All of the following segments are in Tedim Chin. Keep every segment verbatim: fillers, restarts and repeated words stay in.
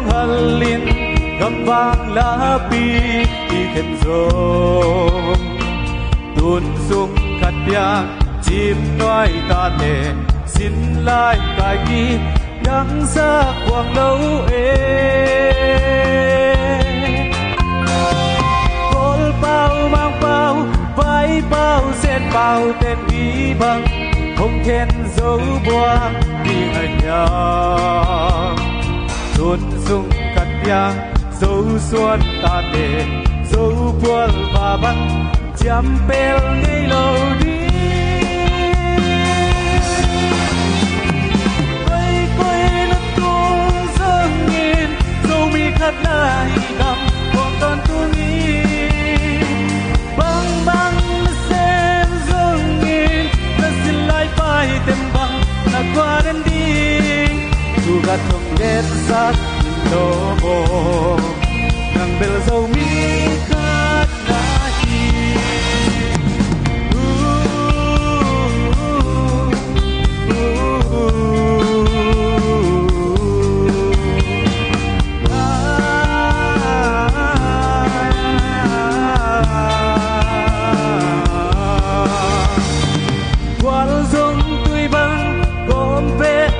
Halin gamvang lapi i khen zong, tun sung khat piang cim nuai ta le, sin lai kai ki dangsak kuang lo e. Kawl pau, mang pau, vai pau, sen pau, ten i bang hong khen zo buang ding a hiam? Tun sung khat piang zo suan ta le, zo pual va bang ciam pel ngei lo ding. Koikoi na tung zongin, Zomi khatna hi lam kong tawntung hi. Bangbang na sem zongin, na sin lai pai tem bang na kua den ding? Tu ka thong gensak in lo maw, nang bel Zomi khat na hi. Gual zong tui bang gawm pek,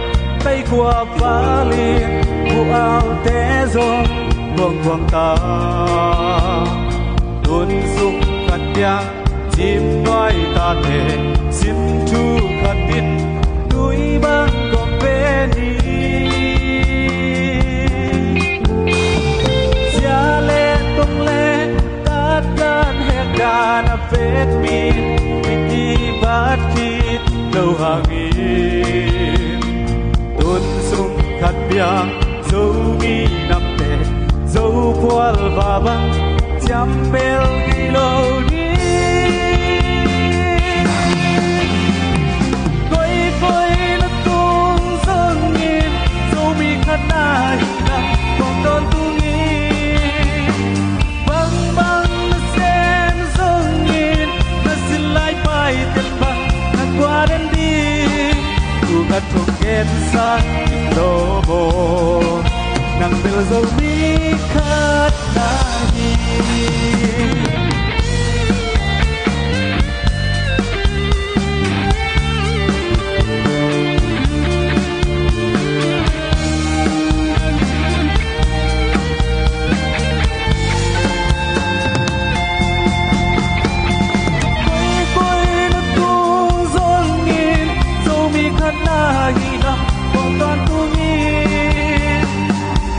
taikhua valin bualte zong guangguang ta. Tun sung khat piang cim nuai ta le, sin thu khat in tui bang gawm pen hi. Sia le tong le tatkan hek dan a vetpi, i kibat khit lo hangin, tun sung khat piang Zomi namte, zo pual va bang ciam pel ngei lo ding. Koikoi na tung zongin, Zomi khatna hi lam kong tawntung hi. Bangbang na sem zongin, na sin lai pai tem bang na kua den ding? Tu ka thong gensak in lo maw, nang bel Zomi khat na hi. Koikoi na tung zongin, Zomi khatna hi lam kong tawntung hi.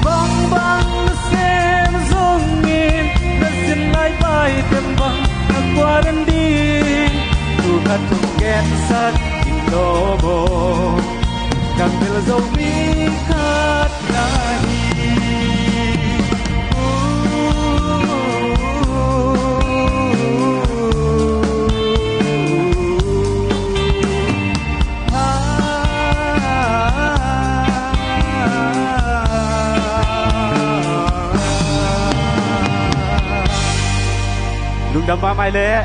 Bangbang na sem zongin, na sin lai pai tem bang na kua den ding? Tu ka thong gensak in lo maw, nang bel Zomi khat na hi. Lungdam mahmah leh.